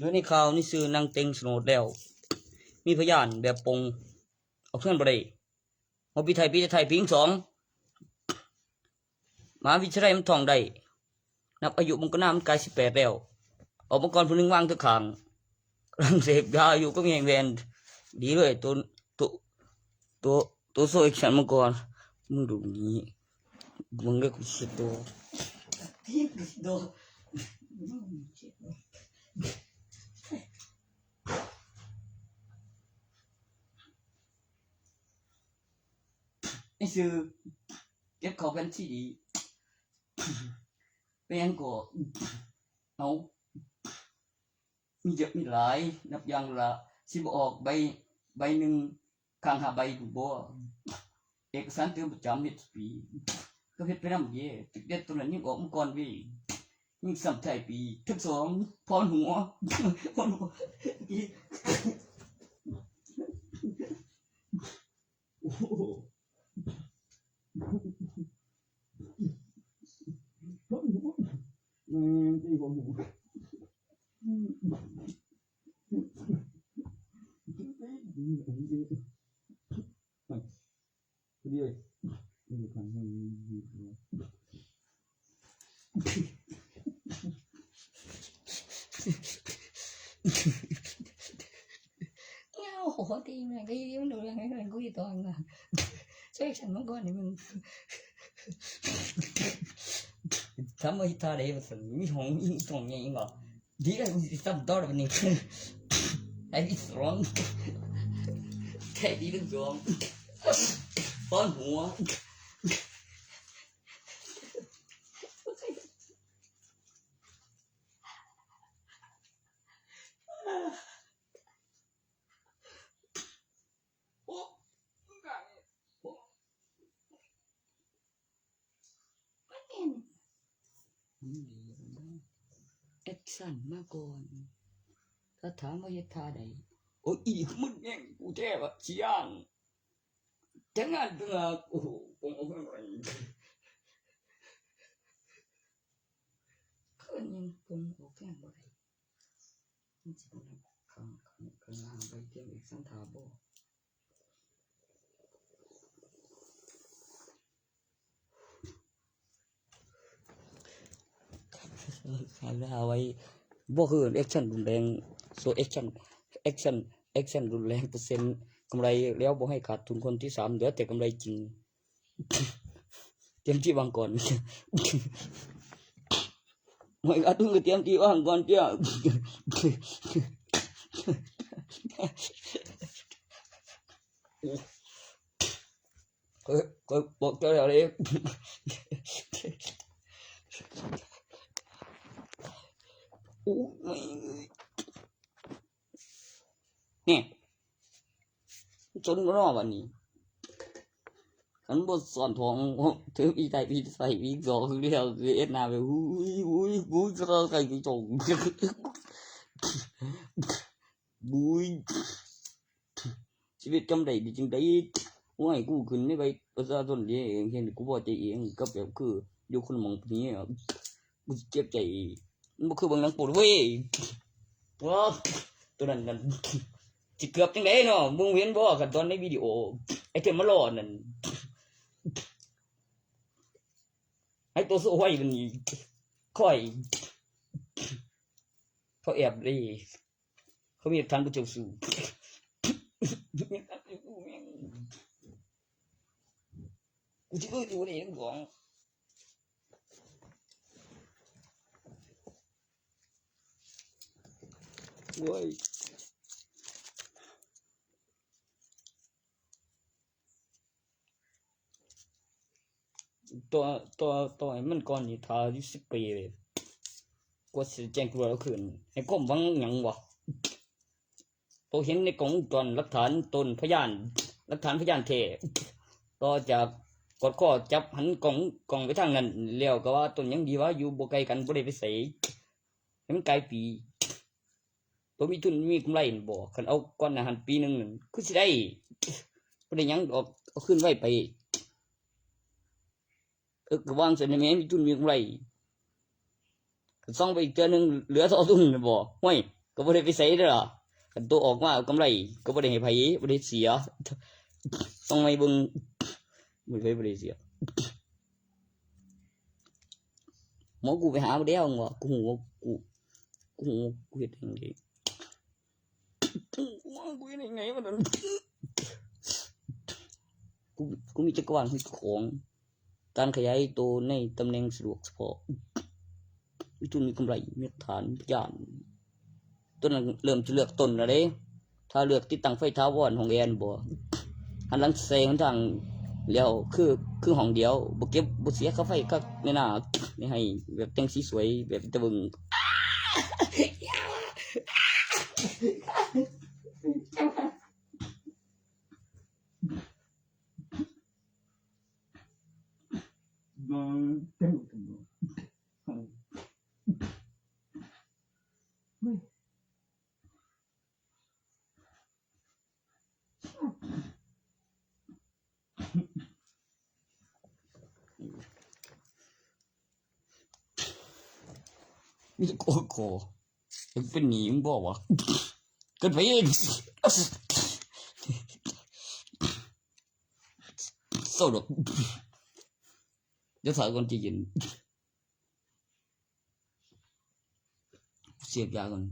ໂດຍໃນຂ່າວນີ້ຊື່ນາງເຕັງສະໂນດແລ້ວ ມີພະຍານແບບປົງ ອອກເຮືອນບໍ່ໄດ້ ຫົວປີໄທ ປີແຕ່ໄທ ປີທີສອງ ມະຫາວິທະຍາໄລມັນທ່ອງໄດ້ ນັບອາຍຸມັນກໍນາ ມັນກາຍສິບແປດແລ້ວ ອອກມາກ່ອນຜູ້ໜຶ່ງວາງເທິງຂ້າງ ກຳລັງເສບຢາຢູ່ ກໍມີແຮງແວ່ນ ດີເລີຍ ໂຕ ໂຕ ໂຕ ໂຕໂຊແອັກຊັນມັນກ່ອນ ມຶງດູນີ້ ເບິ່ງເດີ ກູຊິໂຕ ໄອ້ຊື່ ເກັບເຂົ້າແຜ່ນຊີດີ ແມ່ນກໍ ເອົາ ມີເຍອະມີຫຼາຍ ນັບຢ່າງລະ ຊິບໍ່ອອກໃບ ໃບໜຶ່ງ ຄ້າງຫ້າໃບພຸ້ນບໍ ເອກະສານເຕີມປະຈຳເຮັດທຸກປີ ກໍເຮັດໄປນຳເດ້ ຈັກແດ່ ໂຕນັ້ນຍັງອອກມາກ່ອນເວີຍ ຍິງຊ້ຳທ້າຍປີ ທັງສອງ ພອນຫົວ ພອນຫົວ ໂອ້ໂຫ ພອນຫົວ ແມ່ນຕີພອນຫົວ. ເຫງົາ ໂຫ ຕີແມ່ງ ຕີມັນດູແຮງ ແຮງ ກູອີຕອງນະ ຊ່ວຍສັນມັງກອນໃຫ້ມຶງ ທຳມະຫິດທາໄດ້ວ່າຊັ້ນ ມີຫ້ອງ ມີຫ້ອງໃຫຍ່ບໍ່? ດີແລ້ວ ຊິສັບດອດບັດນີ້ ໄອ້ວິດສອງ ແທ້ດີທັງສອງ ປ້ອນຫົວ. ມັນແມ່ນ ແອັກຊັນມາກ່ອນ ຖ້າຖາມວ່າເຮັດທ່າໃດ ໂອ້ຍ ອີນີ້ຄືມຶນແຮງ ກູແທ້ວ່າຊິຢ້ານ ແຕ່ງງານເທື່ອ ໂອ້ໂຫ ປົງອອກແຮງບໍ່ໄດ້ ຄືຍັງປົງອອກແຮງບໍ່ໄດ້ ມັນຊິເປັນຫຍັງ ຂ້າງ ຂ້າງ ຂ້າງລ່າງໄປຕຽມເອກສານຖ້າບໍ່? ຄາດເວລາໄວ້ ບໍ່ຄືແອັກຊັນຮຸນແຮງ ໂຊແອັກຊັນ ແອັກຊັນ ແອັກຊັນຮຸນແຮງ ເປີເຊັນກຳໄລແລ້ວບໍ່ໃຫ້ຂາດທຶນຄົນທີສາມ ເຫຼືອແຕ່ກຳໄລຈິງ. ຕຽມທີ່ວາງກ່ອນ ບໍ່ໃຫ້ຂາດທຶນກໍຕຽມທີ່ວາງກ່ອນເຈົ້າ. ຂ້ອຍ ຂ້ອຍບອກເຈົ້າແລ້ວເດ້ ໂອ້ຍ ນີ້ ສົນບໍ່ນໍບັດນີ້ ຄັນບໍ່ສອນທອງ ເທີມອີກໄດ້ ອີກໃສ່ ອີກສອງ ຄືແລ້ວ ຄືເຮັດໜ້າແບບ ອຸ້ຍ ອຸ້ຍ ອຸ້ຍ ໃສ່ກະຈົກ ບຸ້ຍ ຊີວິດຈຳໄດ້ດີຈັ່ງໃດ ໂອ້ຍ ກູຂຶ້ນໃນໃບປະຊາຊົນເດ້ ເຫັນກູພໍໃຈເອງ ກັບແບບຄືຢູ່ຄົນໝ່ອງນີ້ ກູເຈັບໃຈ ມັນບໍ່ຄືເບິ່ງໜັງໂປ້ເວີຍ ວ້າ ໂຕນັ້ນນັ້ນ ຊິເກືອບຈັ່ງໃດເນາະ ມຶງເຫັນບໍ່ ຂັ້ນຕອນໃນວິດີໂອ ໄອ້ເທມມາລໍນັ້ນ ໃຫ້ໂຕໂຊໄວ້ມັນນີ້ ຂ້ອຍ ເຂົາແອບເດ້. ເຂົາມີຫຼັກຖານບໍ່ເຈົ້າສູ່ ກູຊິເບິ່ງຢູ່ນີ້ໜຶ່ງສອງ ໂອ້ຍ ຕໍ່ ຕໍ່ ຕໍ່ໃຫ້ມັນກ່ອນນີ້ ຖ້າຢູ່ສິບປີເລີຍ ກວ່າຊິແຈ້ງຕຳຫຼວດເອົາຄືນ ໃຫ້ຄວາມຫວັງຫຍັງວະ? ໂຕເຫັນໃນກ້ອງວົງຈອນ ຫຼັກຖານຕົ້ນພະຍານ ຫຼັກຖານພະຍານແທ້ ຕໍ່ຈາກກອດຄໍຈັບຫັນກ້ອງ ກ້ອງໄປທາງນັ້ນ ແລ້ວກໍວ່າຕົ້ນຫຍັງດີວະ ຢູ່ບໍ່ໄກກັນ ບໍ່ໄດ້ໄປໃສ ໃຫ້ມັນກາຍປີ. ບໍ່ມີທຶນມີກຳໄລແມ່ນບໍ່? ຄັນເອົາກ່ອນໜ້າຫັ້ນປີໜຶ່ງນັ້ນ ຄືຊິໄດ້ ບໍ່ໄດ້ຫຍັງດອກ ເອົາຄືນໄວໄປ. ເອີ ກະວາງຊັ້ນແຫຼະແມ່ ມີທຶນມີກຳໄລ. ຄັນຊອງໄປອີກເທື່ອໜຶ່ງ ເຫຼືອຕໍ່ທຶນແມ່ນບໍ່? ຫ້ວຍ ກໍບໍ່ໄດ້ໄປໃສເດ້ລະ. ຄັນໂຕອອກມາກຳໄລ ກໍບໍ່ໄດ້ໃຫ້ໃຜ ບໍ່ໄດ້ເສຍ. ຕ້ອງໃຫ້ເບິ່ງ ບໍ່ໄດ້ໃຫ້ໃຜ ບໍ່ໄດ້ເສຍ. ໝໍ ກູໄປຫາມາແລ້ວ ມຶງວ່າ ກູຮູ້ວ່າ ກູ ກູຮູ້ວ່າ ກູເຮັດຫຍັງໄດ້ ກູເຮັດຫຍັງໄງວະນັ້ນ. ກູ ກູມີຈັກກະວານຂອງເຈົ້າຂອງ ການຂະຫຍາຍໂຕໃນຕຳແໜ່ງສະດວກສະເພາະ ມີທຶນມີກຳໄລ ມີຫຼັກຖານ ມີພະຍານ. ໂຕນັ້ນເລີ່ມຈະເລືອກຕົ້ນແລ້ວເດ້. ຖ້າເລືອກຕິດຕັ້ງໄຟຖາວອນຫ້ອງແອນບໍ່ ຫັນຫຼັງໃສ່ຫົນທາງແລ້ວ ຄື ຄືຫ້ອງດຽວ ບໍ່ເກັບ ບໍ່ເສຍຄ່າໄຟຄັກແນ່ນາ. ໃຫ້ແບບແຕ່ງສີສວຍ ແບບຕາເບິ່ງ. ມີແຕ່ ໂອ້ ຂໍ ເປັນໜີ້ມຶງບໍ່ວະ ເກີນໄປອີກ. ເຊົາດອກ ດຽວຖ້າກ່ອນ ໃຈເຢັນ ເສບຢາກ່ອນ.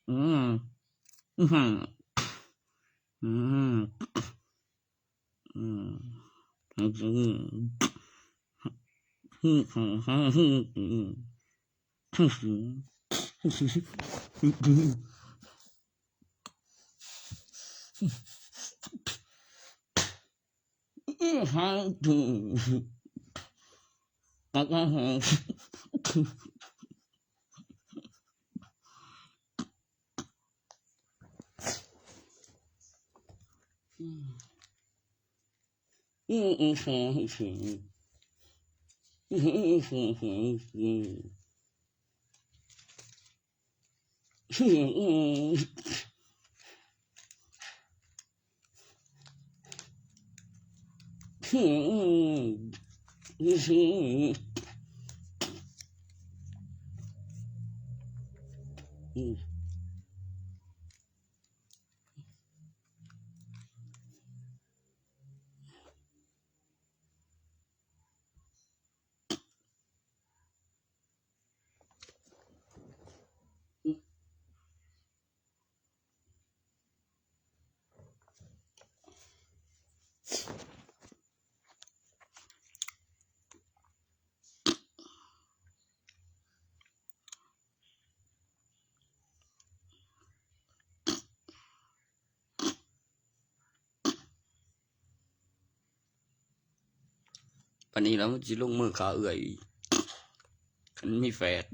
ອືມ ອືມ ອືມ ອືມ ອືມ. ປານນີ້ແລ້ວ ມັນຊິລົງມືຂ້າເອື້ອຍ ຄັນມີແຝດ.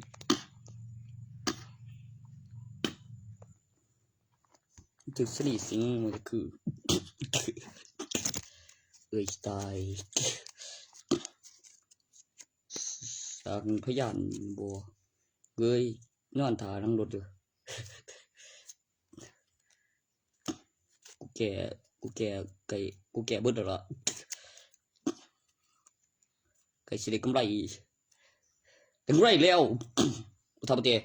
ຖືກສະຫຼີສິງ ມັນຄືເອື້ອຍຕາຍ. ສາກພະຍານບໍ່ເອີຍ ນອນຖ້າຫຼັງລົດເດີ້. ກູແກ່ ກູແກ່ ໃກ້ ກູແກ່ເບິດແລ້ວລະ ໃກ້ຊິໄດ້ກຳໄລ ໄດ້ກຳໄລແລ້ວ ບໍ່ເຖົ້າບໍ່ແກ່.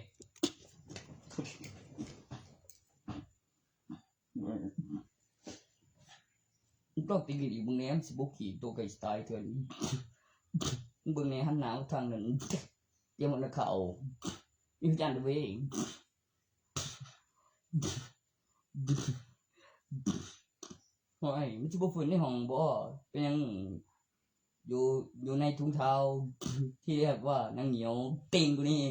ລອງຕີດິນອີກເບິ່ງແດ່ ມັນຊິບໍ່ຂີ້ໂຕໄກ່ຊິຕາຍເທື່ອນີ້. ເບິ່ງແດ່ ຫັນໜ້າມາທາງນັ້ນ ຕຽມເອົາໜ້າຂາວ ມີພະຍານເດ້ເວີຍ. ໂອ້ຍ ມັນຊິບໍ່ຟື້ນໃນຫ້ອງບໍ? ເປັນຫຍັງ ຢູ່ ຢູ່ໃນຖົງເທົ້າ ທີ່ຮຽກວ່າໜັງໜຽວເຕັງກວ່ານີ້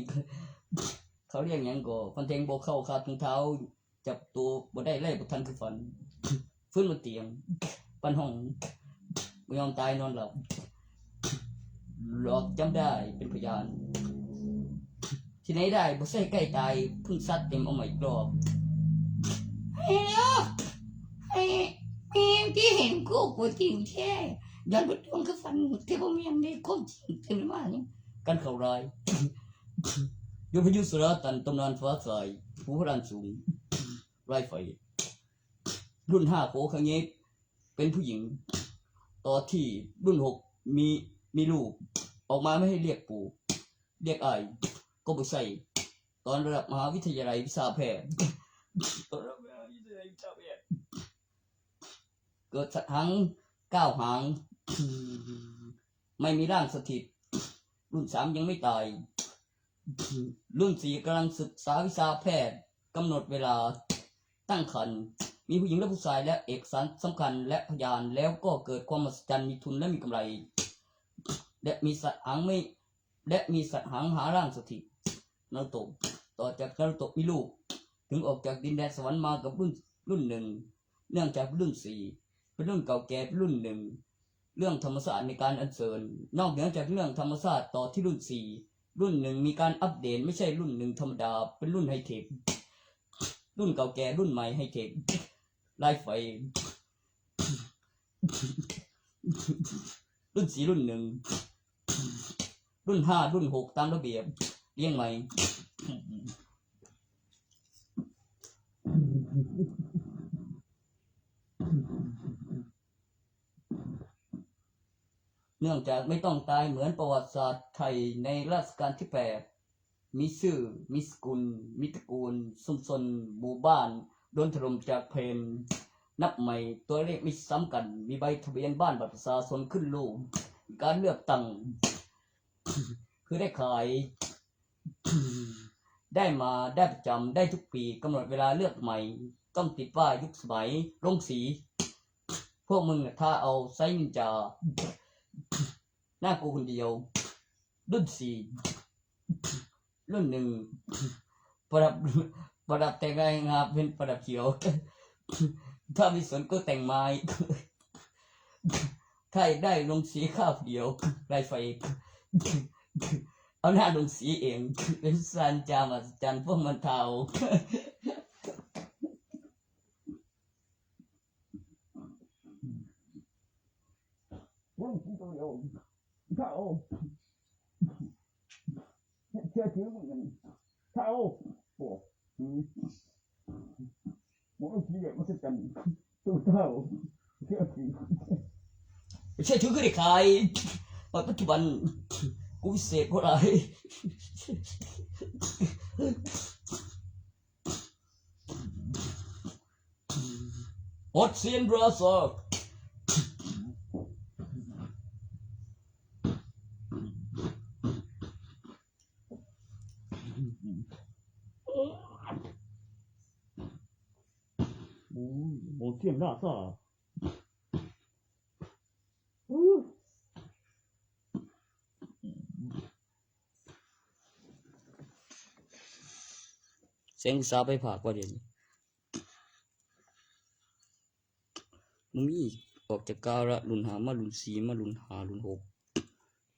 ເຂົາຮຽກຫຍັງກໍ ຟັນແທງບໍ່ເຂົ້າຄາດຖົງເທົ້າ ຈັບໂຕບໍ່ໄດ້ ໄລ່ບໍ່ທັນຄືຝັນ ຟື້ນບົນຕຽງ ປັນຫ້ອງ ບໍ່ຍອມຕາຍນອນຫຼັບ ຫຼອກຈຳໄດ້ເປັນພະຍານ ທີ່ໄຫນໄດ້ບໍ່ໃຊ້ໃກ້ຕາຍ ເພິ່ງສັດເຕັມເອົາໃໝ່ອີກລອບ ໃຫ້ ໃຫ້ ແມ່ງທີ່ເຫັນກູໂກຈິງແທ້ ຢ້ານບໍ່ຕົງຄືຝັນ ແຕ່ບໍ່ແມ່ນເດ້ ຄວາມຈິງຕື່ນມານີ້ ກັນເຂົ້າລາຍ ຢູ່ພະຍຸສະລາຕັນ ຕຳນານຟ້າສາຍ ພູພະລານສູງ ລາຍໄຟ ລຸ້ນຫ້າໂຄຂະເງກ ເປັນຜູ້ຍິງ ຕໍ່ທີ່ລຸ້ນຫົກ ມີ ມີລູກ ອອກມາບໍ່ໃຫ້ລຽກປູ່ ລຽກອ້າຍກໍບໍ່ໃຊ້ ຕອນລະດັບມະຫາວິທະຍາໄລວິຊາແພດ ຕອນລະດັບມະຫາວິທະຍາໄລວິຊາແພດ ເກີດສັດຫັງ ກ້າວຫາງ ໄມ່ມີຮ່າງສະຖິດ ລຸ້ນສາມຍັງໄມ່ຕາຍ ລຸ້ນສີ່ກຳລັງສຶກສາວິຊາແພດ ກຳນົດເວລາຕັ້ງຄັນ ມີຜູ້ຍິງ ແລະ ຜູ້ຊາຍ ແລະ ເອກສານສຳຄັນ ແລະ ພະຍານ ແລ້ວກໍເກີດຄວາມມະຫັດສະຈັນ ມີທຶນ ແລະ ມີກຳໄລ ແລະ ມີສັດຫາງໄມ່ ແລະ ມີສັດຫາງຫາຮ່າງສະຖິດ ນາຣູໂຕະ ຕໍ່ຈາກນາຣູໂຕະມີລູກ ເຖິງອອກຈາກດິນແດນສະຫວັນມາກັບລຸ້ນ ລຸ້ນໜຶ່ງ ເນື່ອງຈາກເປັນລຸ້ນສີ່ ເປັນລຸ້ນເກົ່າແກ່ເປັນລຸ້ນໜຶ່ງ ເລື່ອງທຳມະຊາດໃນການອັນເຊີນ ນອກເໜືອຈາກເລື່ອງທຳມະຊາດຕໍ່ທີ່ລຸ້ນສີ່ ລຸ້ນໜຶ່ງມີການອັບເດດ ໄມ່ໃຊ່ລຸ້ນໜຶ່ງທຳມະດາ ເປັນລຸ້ນໄຮເທັກ ລຸ້ນເກົ່າແກ່ລຸ້ນໃໝ່ໄຮເທັກ ລາຍໄຟ ລຸ້ນສີ່ລຸ້ນໜຶ່ງ ລຸ້ນຫ້າລຸ້ນຫົກຕາມລະບຽບລຽງໃໝ່ ເນື່ອງຈາກໄມ່ຕ້ອງຕາຍເໝືອນປະຫວັດສາດໄທໃນລາຊະການທີແປດ ມີຊື່ ມີສະກຸນ ມີຕະກູນ ຊຸມຊົນ ໝູ່ບ້ານ ໂດນຖະຫຼົ່ມຈາກເພນ ນັບໃໝ່ ຕົວເລກໄມ່ສຳກັນ ມີໃບທະບຽນບ້ານ ບັດປະຊາຊົນຄືນລູກ ການເລືອກຕັ້ງ ຄືໄດ້ຂາຍ ໄດ້ມາ ໄດ້ປະຈຳ ໄດ້ທຸກປີ ກຳນົດເວລາເລືອກໃໝ່ ຕ້ອງຕິດປ້າຍຍຸກສະໄໝ ລົງສີ ພວກມຶງນະຖ້າເອົາໄຊນິນຈາ ໜ້າກູຄົນດຽວ ລຸ້ນສີ່ ລຸ້ນໜຶ່ງ ປະດັບ ປະດັບແຕ່ງງານເປັນປະດັບຂຽວ ຖ້າມີສວນກໍແຕ່ງໄມ້ ຖ້າຢາກໄດ້ລົງສີຂາວດຽວ ລາຍໄຟ ເອົາໜ້າລົງສີເອງ ເປັນສານຈາມອັດສະຈັນພວກມັນເທົ້າ. ເຊື່ອຖື ເຈົ້າ ໂອ້ ອືມ ບໍ່ເອົາຂີ້ເຫຼືອມາໃສ່ກັນ ໂຕເຈົ້າ ເຊື່ອຖື ເຊື່ອຖືຄືໄດ້ຂາຍ ວ່າປັດຈຸບັນ ກູວິເສດບໍ່ຫຼາຍ. ໂອດຊຽນບຣາເຊີກ ໂອດຊຽນບຣາເຊີກ ແສງອຸດສາໄຟຟ້າກວ່າດຽວນີ້ ບໍ່ມີ ອອກຈາກກາລະລຸ້ນຫ້າມາລຸ້ນສີ່ ມາລຸ້ນຫ້າລຸ້ນຫົກ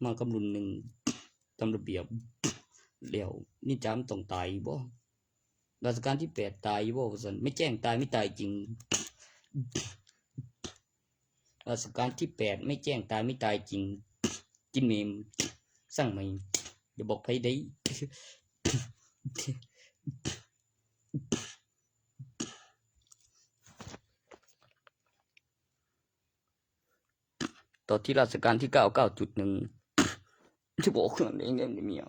ມາກັບລຸ້ນໜຶ່ງ ຕາມລະບຽບ ແລ້ວນິນຈາມັນຕ້ອງຕາຍຢູ່ບໍ່? ລາຊະການທີແປດຕາຍຢູ່ບໍ່ວ່າຊັ້ນ? ໄມ້ແຈ້ງຕາຍ ໄມ້ຕາຍຈິງ ລາຊະການທີແປດ ໄມ້ແຈ້ງຕາຍ ໄມ້ຕາຍຈິງ ກິນເມມ ສ້າງໃໝ່ ຢ່າບອກໃຜເດ້. ຕໍ່ທີ່ລາຊະການທີເກົ້າ ເກົ້າຈຸດໜຶ່ງ ຈະບອກເລື່ອງເງິນເມຍ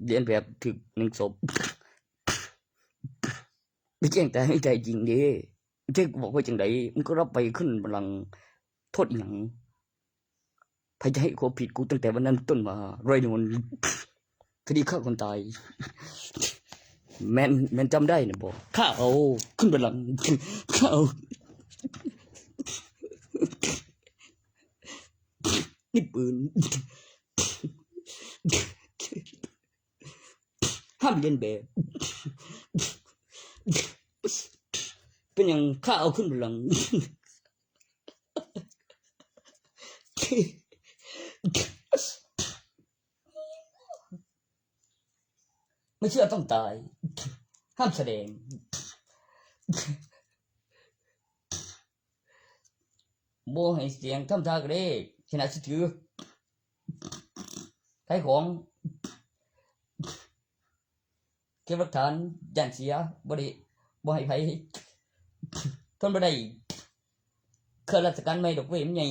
ລຽນແບບຖືກໜຶ່ງສົບ ໄປແຈ້ງຕາຍໃຫ້ຕາຍຈິງເດ້. ເທກບອກວ່າຈັ່ງໃດ? ມຶງກໍຮັບໄປຂຶ້ນບັນລັງ ໂທດອີ່ຫຍັງ? ໃຜຈະໃຫ້ຄວາມຜິດກູ? ຕັ້ງແຕ່ວັນນັ້ນເປັນຕົ້ນມາ ໄຣໂນນ ຄະດີຂ້າຄົນຕາຍ ແມ່ນ ແມ່ນຈຳໄດ້ນະບໍ່? ຂ້າເອົາຂຶ້ນບັນລັງ ຂ້າເອົາ ນີ້ປືນ ຫ້າມລຽນແບບ ເປັນຫຍັງ? ຂ້າເອົາຂຶ້ນບັນລັງ ໄມ່ເຊື່ອຕ້ອງຕາຍ ຫ້າມສະແດງ ບໍ່ໃຫ້ສຽງທຳທ່າກະເລ ຊະນະສະຖື ຂາຍຂອງ ເກັບຫຼັກຖານ ຢ້ານເສຍ ບໍ່ໄດ້ ບໍ່ໃຫ້ໃຜ ທົນບໍ່ໄດ້ ຂ້າລາຊະການໃໝ່ດອກເວີຍ ມັນໃຫຍ່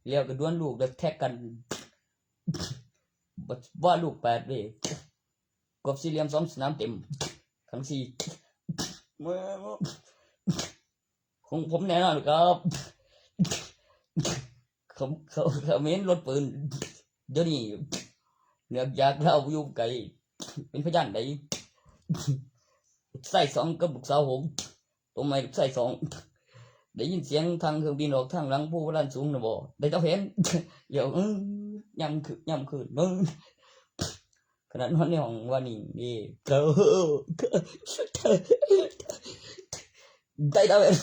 ແລ້ວກໍດວນລູກ ແລ້ວແທັກກັນ ວ່າລູກແປດເວີຍ ກອບສີ່ຫຼ່ຽມສອງສະໜາມເຕັມ ຄັ້ງສີ່ ຂອງຜົມແນ່ນອນຄັບ ເຂົາ ເຂົາ ເຂົາເໝັນລົດປືນ ດຽວນີ້ເໜືອກຢາກລາວຢູ່ໄກ ເປັນພະຍານໄດ້ ຊາຍສອງກັບລູກສາວຫົກ ຕົວໃໝ່ລູກຊາຍສອງ ໄດ້ຍິນສຽງທາງເຄື່ອງບິນອອກທາງຫຼັງພູພະລານສູງນະບໍ່? ໄດ້ຕາແຜນ ດຽວ ເອີ ຍາມຄືນ ຍາມຄືນ ເບິ່ງ ຂະໜາດນອນໃນຫ້ອງວ່ານີ້ເດ້ ໄດ້ຕາແຜນ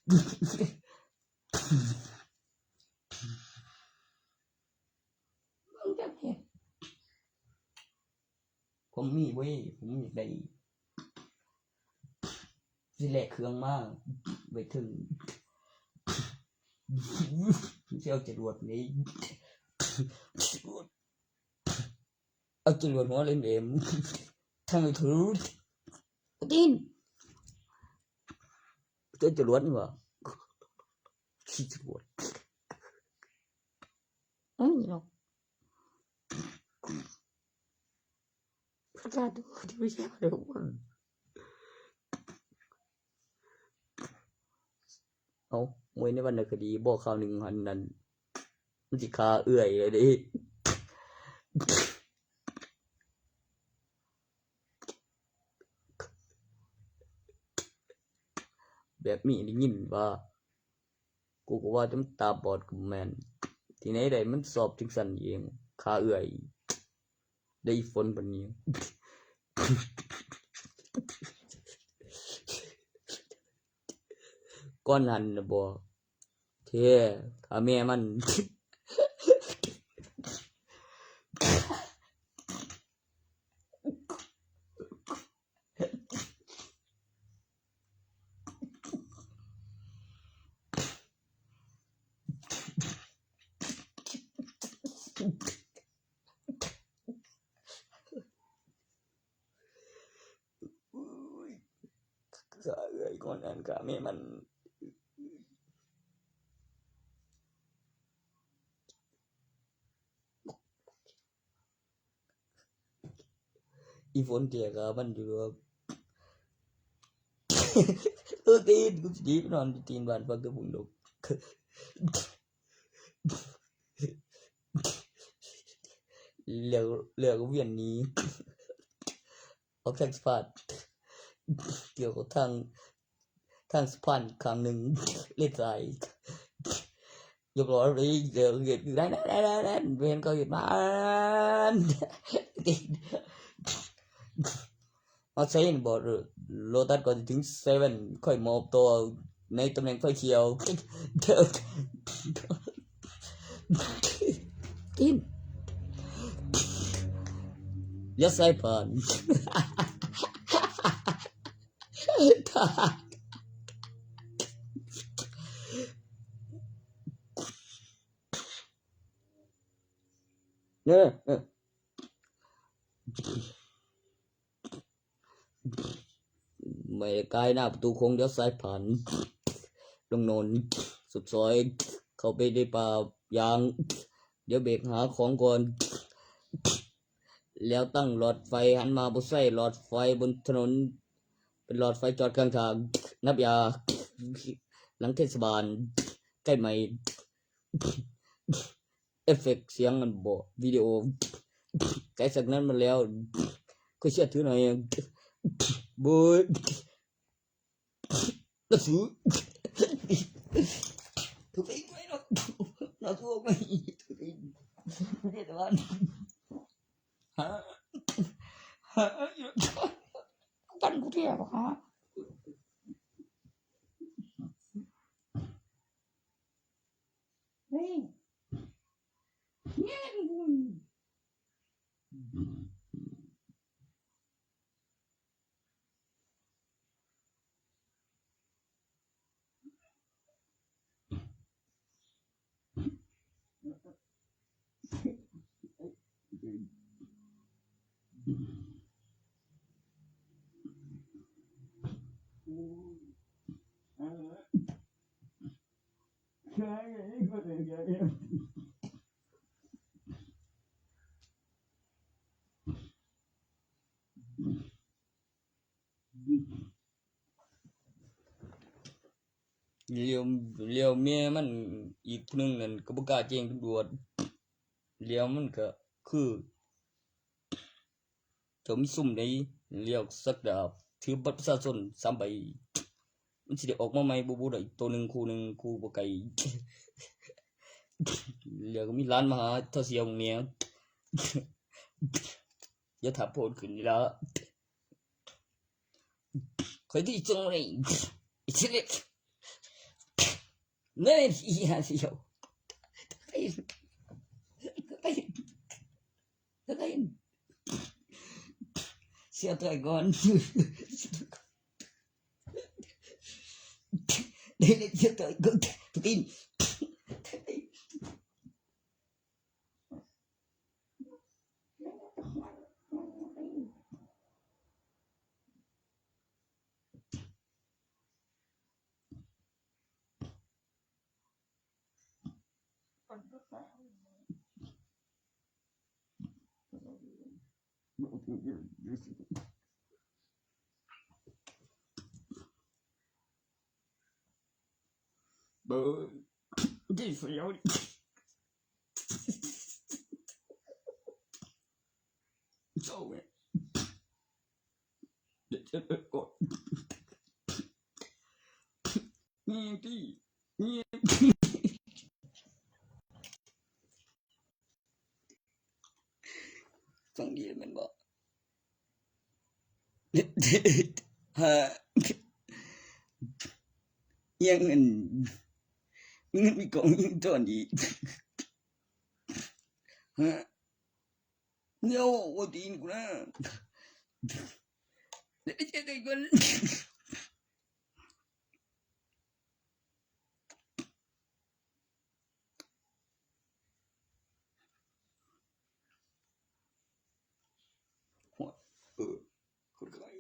ເບິ່ງຈັກເຮັດ ຜົມມີເວີຍ ຜົມຢາກໄດ້ ຊິແລກເຄື່ອງມາໄວ້ເທິງ ຊິເອົາຈະຫຼວດນີ້ ເອົາຈະຫຼວດຫົວເຫຼັມໆ ທາງຖືກະຕິນ ເຈົ້າຈະຫຼວດນີ້ຫວາ? ຂີ້ຈະຫຼວດ ອືມ ພະເຈົ້າ ທີ່ບໍ່ໃຊ່ເດີ ເອົ້າ ມວຍໃນວັນນະຄະດີບໍ່? ຄາວໜຶ່ງຫັ້ນນັ້ນ ມັນຊິຂ້າເອື້ອຍເລີຍເດ້ ແບບນີ້ໄດ້ຍິນວ່າ ກູກໍວ່າແຕ່ມັນຕາບອດກໍແມ່ນ ທີ່ໄຫນໄດ້ມັນຊອບຈັ່ງຊັ້ນເອງ ຂ້າເອື້ອຍ ໄດ້ອີ່ຝົນປານນີ້ ກ່ອນຫັ້ນນະບໍ່ ແທ້ ຂ້າແມ່ມັນ ຂ້າເອື້ອຍກ່ອນອັນຂ້າແມ່ມັນ ອີ່ຝົນແກ່ຂ້າມັນຢູ່ດອກ ເອີ ຕີນ ກູຊິໜີໄປນອນຢູ່ຕີນບ້ານ ຟັງແຕ່ພຸ້ນດອກ ແລ້ວ ແລ້ວກໍວຽນໜີ ອອກທາງສະພານ ກ່ຽວກັບທາງ ທາງສະພານຂ້າງໜຶ່ງ ເລນຊ້າຍ ຮຽບຮ້ອຍເລີຍ ເຮັດຢູ່ນັ້ນ ເຫັນເຂົາເຮັດມາ ຮອດໃສບໍ່? ໂລຕັດກ່ອນຊິເຖິງເຊເວັນ ຄ່ອຍມອບຕົວໃນຕຳແໜ່ງໄຟຂຽວ ຕີນ ຢ່າໃສ່ຜ່ານ ເອີ ເອີ ແມ່ກາຍໜ້າປະຕູຄົງ ດຽວສາຍຜ່ານ ລົງໂນນ ສຸດຊອຍ ເຂົ້າໄປໃນປ່າ ຢ່າງ ດຽວເບກຫາຂອງກ່ອນ. ແລ້ວຕັ້ງຫຼອດໄຟ ຫັນມາບໍ່ໃຊ້ຫຼອດໄຟບົນຖະໜົນ ເປັນຫຼອດໄຟຈອດຂ້າງທາງ. ນັບຢາ ຫຼັງເທດສະບານ ໃກ້ໄໝ້. ເອຟເຟັກສຽງອັນບໍ ວິດີໂອ ໃກ້ສັກນັ້ນມາແລ້ວ ຂ້ອຍເຊື່ອຖືໜ້ອຍ. ໂບຍ ລະສູ ທຸກຄົນໄປເນາະ ລະສູໄປ ທຸກຄົນ ເທດສະບານ ຫາ ຫາ ກັນກູແທ້ຫວາ. ຫຼຽວ ຫຼຽວເມຍມັນອີກຜູ້ໜຶ່ງນັ້ນກໍບໍ່ກ້າແຈ້ງຕຳຫຼວດ. ຫຼຽວມັນກໍຄື ເຈົ້າມີຊຸມໃດ ຫຼຽວສັກດາບ ຖືບັດປະຊາຊົນສາມໃບ ມັນຊິໄດ້ອອກມາໃໝ່ບໍ່ ບໍ່ໄດ້ໂຕໜຶ່ງຄູ່ໜຶ່ງ ຄູ່ບໍ່ໄກ. ຫຼຽວກໍມີຫຼານມາຫາ ເທົ່າສຽວເມຍ ຢ່າຖ້າໂພດຂຶ້ນນີ້ລະ ຂ້ອຍດີຈັ່ງເລີຍ ອີເຊເລັກ ເລີຍ ອີຫາສຽວ ສຽວຕ່ອຍກ່ອນ ໄດ້ເລັກສຽວຕ່ອຍກ່ອນ ຕີນ. ຟັງດີແມ່ນບໍ່? ຫາ ຍັງອັນ ເງິນມີກອງເງິນຕອນອີກ ຫາ ເອົາ ໂອຕີນກູນະ ເຈັບໄດ້ກ່ອນ. ເອີ ຄົນຂາຍ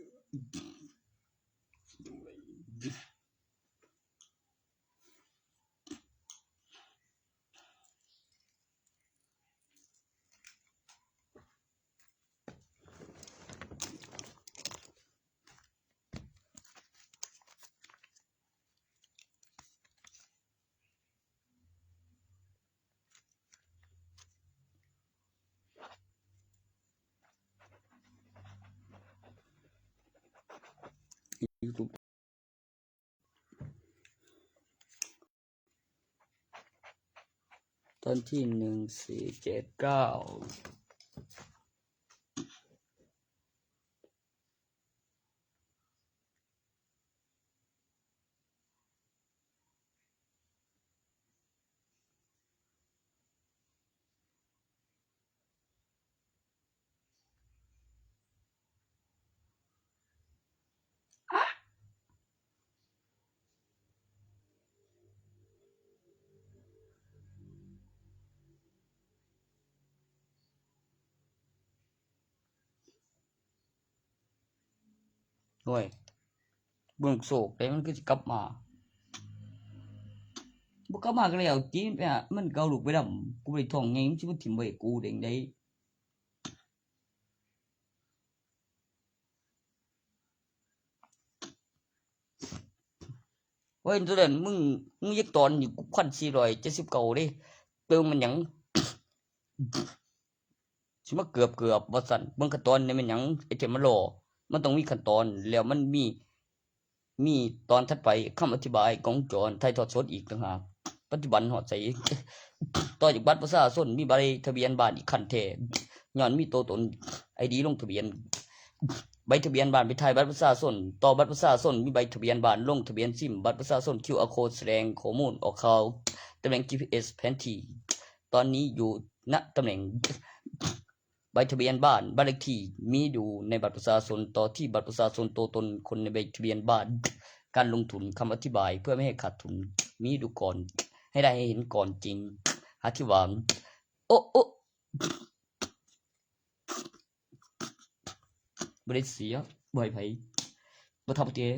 ຕອນທີໜຶ່ງ ສີ່ ເຈັດ ເກົ້າ. ໂອ້ຍ ເບິ່ງໂຊກເດ້ ມັນຄືຊິກັບມາ. ບໍ່ກັບມາກໍແລ້ວຕິ ໄປຫາມັນເກົາລູກໄປນຳ. ກູບໍ່ໄດ້ທ້ອງໃຫຍ່ ມຶງຊິມາຖິ້ມໄວ້ໃຫ້ກູໄດ້ຈັ່ງໃດ? ໂອ້ຍ ໂຕນັ້ນ ມຶງ ມຶງຍັງຕອນຢູ່ ພັນສີ່ຮ້ອຍເຈັດສິບເກົ້າເດ້ ເຕີມມັນຫຍັງ? ຊິມາເກືອບໆວ່າຊັ້ນ. ເບິ່ງຂັ້ນຕອນນີ້ແມ່ນຫຍັງ? ໄອເທມມັນລໍ ມັນຕ້ອງມີຂັ້ນຕອນ ແລ້ວມັນມີ ມີຕອນຖັດໄປ ຄຳອະທິບາຍ ກ້ອງວົງຈອນ ຖ່າຍທອດສົດອີກຕ່າງຫາກ. ປັດຈຸບັນຮອດໃສ? ຕໍ່ຈາກບັດປະຊາຊົນ ມີໃບທະບຽນບ້ານອີກຂັ້ນແທ້ ຍ້ອນມີໂຕຕົນ ໄອດີ ລົງທະບຽນ ໃບທະບຽນບ້ານ ໄປຖ່າຍບັດປະຊາຊົນ ຕໍ່ບັດປະຊາຊົນ ມີໃບທະບຽນບ້ານ ລົງທະບຽນຊິມ ບັດປະຊາຊົນ ຄິວອາໂຄດ ສະແດງຂໍ້ມູນອອກຂ່າວ ຕຳແໜ່ງຈີພີເອສ ແຜນທີ່ ຕອນນີ້ຢູ່ ນະ ຕຳແໜ່ງ ໃບທະບຽນບ້ານ ບ້ານເລກທີ່ ມີຢູ່ໃນບັດປະຊາຊົນ ຕໍ່ທີ່ບັດປະຊາຊົນ ໂຕຕົນ ຄົນໃນໃບທະບຽນບ້ານ ການລົງທຶນ ຄຳອະທິບາຍ ເພື່ອບໍ່ໃຫ້ຂາດທຶນ ມີຢູ່ກ່ອນ ໃຫ້ໄດ້ໃຫ້ເຫັນກ່ອນຈິງ ອະທິບາຍ ໂອ ໂອ ບໍ່ໄດ້ເສຍ ບໍ່ໃຫ້ໃຜ ບໍ່ເທົ່າແກ່.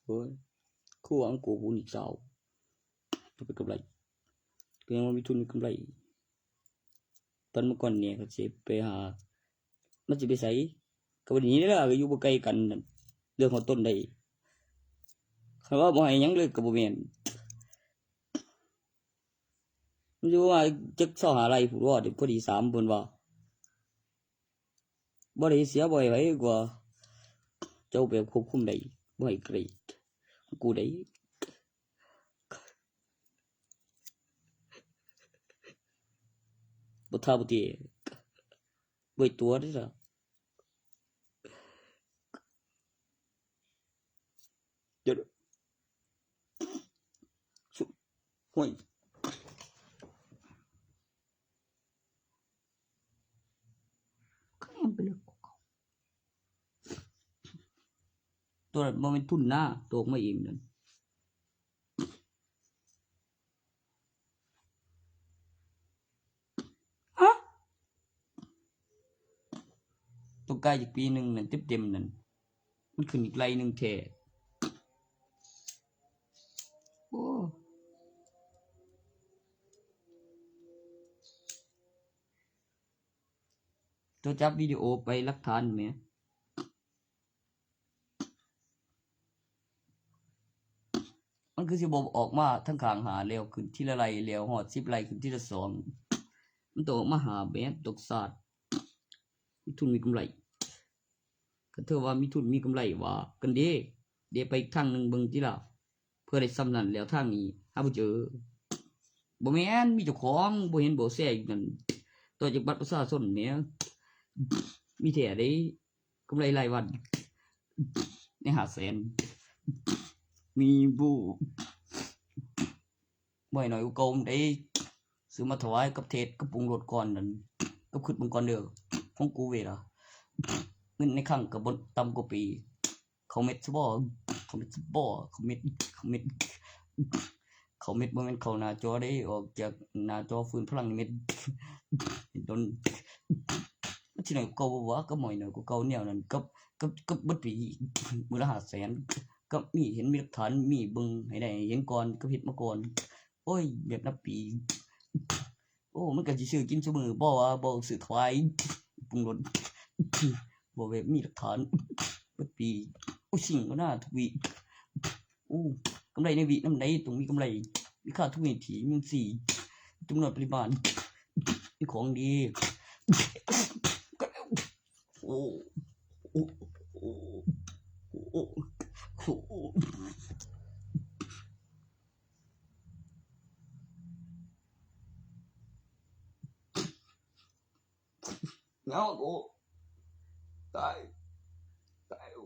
ໂອ້ຍ ຄືວ່າອັງໂກຜູ້ນີ້ເສົ້າ ກໍເປັນກຳໄລ ກໍຍັງວ່າມີທຶນມີກຳໄລ. ຕອນເມື່ອກ່ອນນີ້ກໍຊິໄປຫາ ມັນຊິໄປໃສ ກໍບໍ່ໄດ້ໜີເດ້ລະ ກໍຢູ່ບໍ່ໄກກັນ ເລື່ອງຂອງຕົນໄດ້ ຄັນວ່າບໍ່ໃຫ້ຫຍັງເລີຍກໍບໍ່ແມ່ນ ມັນຊິວ່າຈັກຊາວຫ້າໄຮ່ພຸ້ນວ່າ ພໍດີສາມເພິ່ນວ່າ ບໍ່ໄດ້ເສຍ ບໍ່ໃຫ້ໃຜກວ່າ ເຈົ້າແບບຄວບຄຸມໄດ້ ບໍ່ໃຫ້ໃຜ ກູໄດ້ ບໍ່ຖ້າບໍ່ເຕະ ບໍ່ໃຫ້ຕົວະເດ້ລະ. ດຽວ ໂອ້ຍ ຕົວນັ້ນບໍ່ແມ່ນທຶນນາ ຕົວອອກມາເອງນັ້ນ. ຮະ ຕ້ອງກາຍອີກປີໜຶ່ງນັ້ນເຕັມໆນັ້ນ ມັນຂຶ້ນອີກໄລ່ໜຶ່ງແທ້. ໂອ້ ຕົວຈັບວິດີໂອໄປຫຼັກຖານແໝ່. ມັນຄືຊິບໍ່ອອກມາທາງຂ້າງຫ້າ ແລ້ວຂຶ້ນທີລະໄລ່ ແລ້ວຮອດສິບໄລ່ ຂຶ້ນທີລະສອງ ມັນຕ້ອງອອກມາຫ້າແບບ ຕ້ອງສາດ ມີທຶນມີກຳໄລ. ຄັນເທື່ອວ່າມີທຶນມີກຳໄລວ່າກັນເດ້ ເດ ໄປອີກທາງໜຶ່ງເບິ່ງຕິລະ. ເພື່ອໄດ້ສ່ຳນັ້ນແລ້ວທາງນີ້ຫາບໍ່ເຈີ. ບໍ່ແມ່ນ ມີເຈົ້າຂອງ ບໍ່ເຫັນບໍ່ແຊຢູ່ນັ້ນ. ຕໍ່ຈາກບັດປະຊາຊົນແໝ່ ມີແທ້ເດ້ ກຳໄລລາຍວັນໃນຫ້າແສນ ມີບໍ່ ບໍ່ໃຫ້ໜ້ອຍກວ່າເກົ່າໃດ. ຊື້ມາຖວາຍກັບເທດກັບປຸງລົດກ່ອນນັ້ນ ກັບຄຶດເບິ່ງກ່ອນເດີ ຂອງກູເວລາ ເງິນໃນຄັງກໍບໍ່ຕ່ຳກວ່າປີ. ເຂົ້າເມັດຊະບໍ ເຂົ້າເມັດຊະບໍ ເຂົ້າເມັດ ເຂົ້າເມັດ ເຂົ້າເມັດ ບໍ່ແມ່ນເຂົ້າໜ້າຈໍເດ້ ອອກຈາກໜ້າຈໍຟື້ນພະລັງເມັດ ດົນ ມັນຊິໜ້ອຍກວ່າເກົ່າບໍ່ວະ ກໍໝ້ອຍໜ້ອຍກວ່າເກົ່າແນວນັ້ນ ກັບ ກັບ ກັບເບິດປີ ມື້ລະຫ້າແສນ ກໍມີ ເຫັນມີຫຼັກຖານ ມີເບິ່ງໃຫ້ໄດ້ເຫັນກ່ອນ ກັບເຮັດມາກ່ອນ. ໂອ້ຍ ແບບນັບປີ ໂອ້ ມັນກໍຊິຊື້ກິນຊຸມື້ບໍວ່າ ບໍ່ຊື້ຖວາຍປຸງລົດ ບໍ່ແບບມີຫຼັກຖານເບິດປີ. ໂອ້ ຊິງກໍໜ້າທຸກວິ ໂອ້ ກຳໄລໃນວິນຳໃດ ຕ້ອງມີກຳໄລ ມີຄ່າທຸກວິນາທີ ມີສີ່ ຈຳນວນປະລິມານ ມີຂອງດີ. ໂອ້ ໂອ້ ໂອ້ ໂອ້. ເອົາ ໂອ້ ຕາຍ ຕາຍ ໂອ້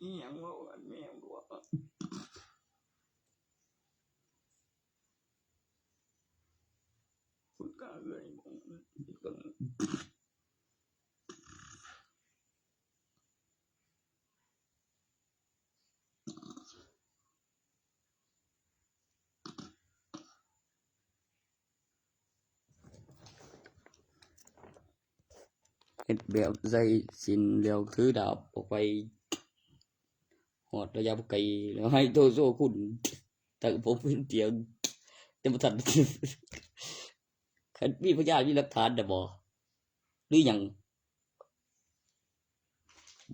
ອີ່ຫຍັງວະ ແມ່ນບໍ່ວະ? ຄຸນກະເອື້ອຍບໍ່? ເຮັດແບບໃສ່ສິນແລ້ວຖືດາບອອກໄປ ຮອດໄລຍະບໍ່ໄກ ແລ້ວໃຫ້ໂຕໂຊຄຸນ ແຕ່ກໍບໍ່ເປັນຕຽງ ແຕ່ບໍ່ທັນ ຄັນມີພະຍານ ມີຫຼັກຖານນະບໍ່ ຫຼືຫຍັງ?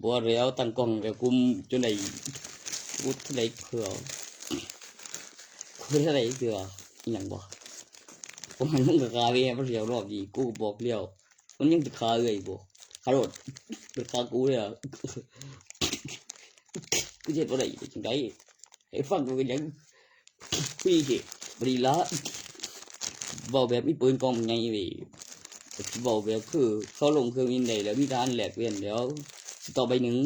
ບໍ່ແລ້ວ ຕັ້ງກ້ອງແລ້ວກຸມຈົນໄດ້ ກຸມເທົ່າໃດເທື່ອ ກຸມເທົ່າໃດເທື່ອ ອີ່ຫຍັງບໍ່? ບໍ່ໃຫ້ມຶງກະກາແວ່ມັນແລ້ວ ຮອບນີ້ ກູບອກແລ້ວ ມັນຍັງຊິຂ້າເອື້ອຍບໍ່? ຂ້າໂລດ ມັນຂ້າກູເລີຍ ກູເຮັດບໍ່ໄດ້ ເຮັດຈັ່ງໃດ? ໃຫ້ຟັງເປັນຫຍັງ? ຄືເດ ບໍ່ດີລະ ເວົ້າແບບມີປືນກອງໃຫຍ່ເວີຍ ເວົ້າແບບຄືເຂົາລົງເຄື່ອງບິນໄດ້ແລ້ວ ມີທະຫານແລກປ່ຽນແລ້ວ ຊິຕໍ່ໃບໜຶ່ງ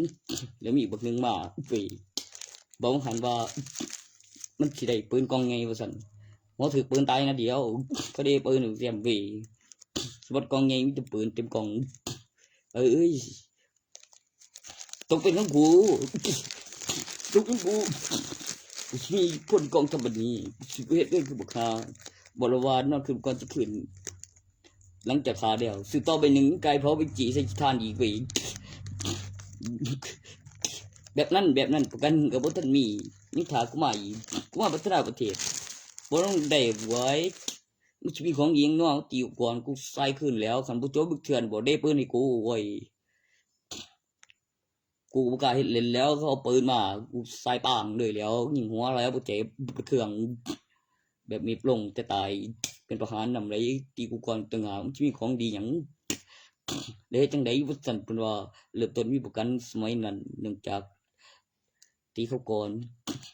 ແລ້ວມີບັກໜຶ່ງມາເວີຍ ເວົ້າຫັ້ນວ່າ ມັນຊິໄດ້ປືນກອງໃຫຍ່ວ່າຊັ້ນ ໝໍຖືກປືນຕາຍນັດດຽວ ເຂົາເດປືນແຊມເວີຍ ສະບັດກອງໃຫຍ່ມີແຕ່ປືນເຕັມກອງ ເອີຍ ຕົກເປັນຂອງກູ ຕົກເປັນຂອງກູ ມີຄົນກອງທັບບັດນີ້ ຊິເຮັດໄດ້ຄືບັກຫ່າ ບໍ່ລະວ່ານອນຄືນກ່ອນຈະຂຶ້ນ ຫຼັງຈາກຂ້າແລ້ວ ຊື້ຕໍ່ໃບໜຶ່ງ ກາຍເຜົາໄປຈີ່ໃສ່ຂີ້ທ່ານອີກເວີຍ ແບບນັ້ນ ແບບນັ້ນ ປະກັນກໍບໍ່ທັນມີ ຍັງຖ້າກູມາອີກ ກູມາພັດທະນາປະເທດ ບໍ່ຕ້ອງໄດ້ເວີຍ ມັນຊິມີຂອງອີ່ຫຍັງເນາະ ຕີກ່ອນ ກູໃສ່ຄືນແລ້ວ ຄັນບໍ່ຈົບເທື່ອນບໍ່ໄດ້ປືນໃຫ້ກູ ໂອ້ຍ ກູບໍ່ກ້າເຮັດເຫຼັ້ນແລ້ວ ເຂົາເອົາປືນມາ ກູໃສ່ປາງເລີຍແລ້ວ ຍິງຫົວແລ້ວບໍ່ເຈັບບໍ່ເທື່ອງ ແບບມີບລົງແຕ່ຕາຍ ເປັນປະຫານນຳໄດ໋ ຕີກູກ່ອນຕ່າງຫາກ ມັນຊິມີຂອງດີຫຍັງ ແລ້ວເຮັດຈັ່ງໃດວ່າຊັ້ນ ເພິ່ນວ່າເລີ່ມຕົ້ນມີປະກັນສະໄໝນັ້ນ ເນື່ອງຈາກ ຕີເຂົາກ່ອນ